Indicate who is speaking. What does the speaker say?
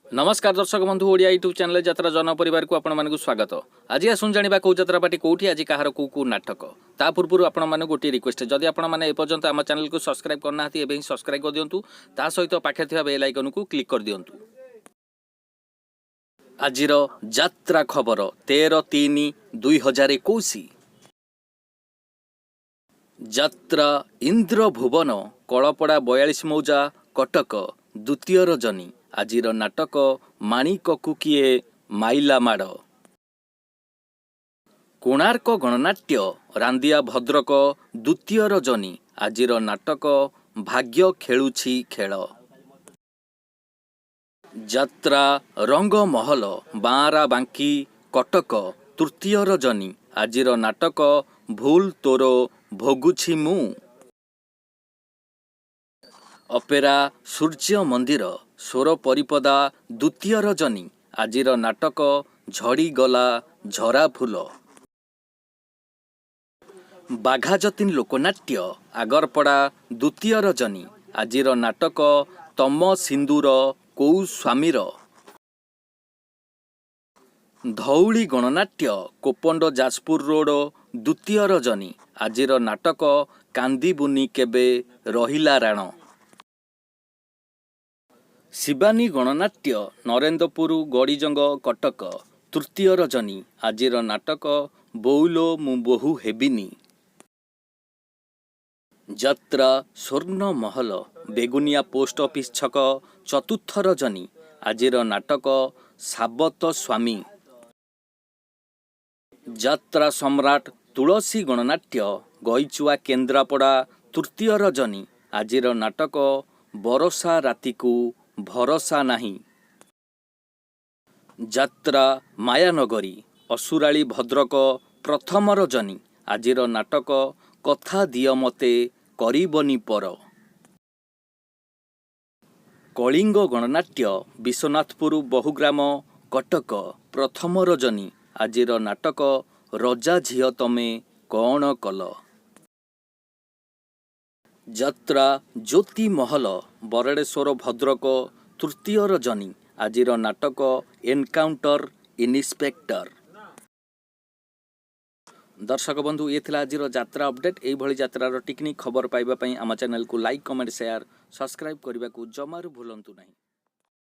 Speaker 1: ନମସ୍କାର ଦର୍ଶକ ବନ୍ଧୁ, ଓଡ଼ିଆ ୟୁଟ୍ୟୁବ୍ ଚ୍ୟାନେଲ୍ ଯାତ୍ରା ଜନ ପରିବାରକୁ ଆପଣମାନଙ୍କୁ ସ୍ୱାଗତ। ଆଜି ଆସନ୍ତୁ ଜାଣିବା କେଉଁ ଯାତ୍ରା ପାର୍ଟି କେଉଁଠି ଆଜି କାହାର କେଉଁ କେଉଁ ନାଟକ। ତା ପୂର୍ବରୁ ଆପଣମାନଙ୍କୁ ଗୋଟିଏ ରିକ୍ୱେଷ୍ଟ, ଯଦି ଆପଣମାନେ ଏପର୍ଯ୍ୟନ୍ତ ଆମ ଚ୍ୟାନେଲକୁ ସବସ୍କ୍ରାଇବ୍ କରିନାହାନ୍ତି, ଏବେ ହିଁ ସବସ୍କ୍ରାଇବ୍ କରିଦିଅନ୍ତୁ। ତା ସହିତ ପାଖରେ ଥିବା ବେଲ୍ ଆଇକନ୍କୁ କ୍ଲିକ୍ କରିଦିଅନ୍ତୁ। ଆଜିର ଯାତ୍ରା ଖବର, 13/3/2021। ଯାତ୍ରା ଇନ୍ଦ୍ରଭୁବନ, କଳପଡ଼ା, 42 ମୌଜା, କଟକ, ଦ୍ୱିତୀୟ ରଜନୀ। ଆଜିର ନାଟକ ମାଣିକକୁ କିଏ ମାଇଲା ମାଡ଼। କୋଣାର୍କ ଗଣନାଟ୍ୟ, ରାନ୍ଦିଆ, ଭଦ୍ରକ, ଦ୍ୱିତୀୟ ରଜନୀ। ଆଜିର ନାଟକ ଭାଗ୍ୟ ଖେଳୁଛି ଖେଳ। ଯାତ୍ରା ରଙ୍ଗମହଲ, ବାଆଁରା ବାଙ୍କି, କଟକ, ତୃତୀୟ ରଜନୀ। ଆଜିର ନାଟକ ଭୁଲ ତୋର ଭୋଗୁଛି ମୁଁ। ଅପେରା ସୂର୍ଯ୍ୟ ମନ୍ଦିର, ସୋର ପରିପଦା, ଦ୍ୱିତୀୟ ରଜନୀ। ଆଜିର ନାଟକ ଝଡ଼ିଗଲା ଝରା ଫୁଲ। ବାଘା ଯତୀନ ଲୋକନାଟ୍ୟ, ଆଗରପଡ଼ା, ଦ୍ୱିତୀୟ ରଜନୀ। ଆଜିର ନାଟକ ତମ ସିନ୍ଦୁର କୋଉ ସ୍ୱାମୀର। ଧଉଳି ଗଣନାଟ୍ୟ, କୋପଣ୍ଡ, ଯାଜପୁର ରୋଡ଼, ଦ୍ୱିତୀୟ ରଜନୀ। ଆଜିର ନାଟକ କାନ୍ଦିବୁନି କେବେ ରହିଲା ରାଣ। ଶିବାନୀ ଗଣନାଟ୍ୟ, ନରେନ୍ଦ୍ରପୁର, ଗଡ଼ିଜଙ୍ଗ, କଟକ, ତୃତୀୟ ରଜନୀ। ଆଜିର ନାଟକ ବୋଉଲୋ ମୁଁ ବୋହୂ ହେବିନି। ଯାତ୍ରା ସ୍ୱର୍ଣ୍ଣ ମହଲ, ବେଗୁନିଆ ପୋଷ୍ଟ ଅଫିସ ଛକ, ଚତୁର୍ଥ ରଜନୀ। ଆଜିର ନାଟକ ସାବତ ସ୍ୱାମୀ। ଯାତ୍ରା ସମ୍ରାଟ ତୁଳସୀ ଗଣନାଟ୍ୟ, ଗଇଚୁଆ, କେନ୍ଦ୍ରାପଡ଼ା, ତୃତୀୟ ରଜନୀ। ଆଜିର ନାଟକ ବରଷା ରାତିକୁ ଭରସା ନାହିଁ। ଯାତ୍ରା ମାୟାନଗରୀ, ଅସୁରାଳି, ଭଦ୍ରକ, ପ୍ରଥମ ରଜନୀ। ଆଜିର ନାଟକ କଥା ଦିଅ ମତେ କରିବନି ପର। କଳିଙ୍ଗ ଗଣନାଟ୍ୟ, ବିଶ୍ୱନାଥପୁର, ବହୁଗ୍ରାମ, କଟକ, ପ୍ରଥମ ରଜନୀ। ଆଜିର ନାଟକ ରଜା ଝିଅ ତମେ କ'ଣ କଲ। ଯାତ୍ରା ଜ୍ୟୋତି ମହଲ, ବରଡ଼େଶ୍ୱର, ଭଦ୍ରକ, ତୃତୀୟ ରଜନୀ। ଆଜିର ନାଟକ ଏନକାଉଣ୍ଟର ଇନ୍ସପେକ୍ଟର। ଦର୍ଶକ ବନ୍ଧୁ, ଇଏ ଥିଲା ଆଜିର ଯାତ୍ରା ଅପଡେଟ୍। ଏଇଭଳି ଯାତ୍ରାର ଟିକିନିଖି ଖବର ପାଇବା ପାଇଁ ଆମ ଚ୍ୟାନେଲକୁ ଲାଇକ୍, କମେଣ୍ଟ, ସେୟାର, ସବସ୍କ୍ରାଇବ୍ କରିବାକୁ ଜମାରୁ ଭୁଲନ୍ତୁ ନାହିଁ।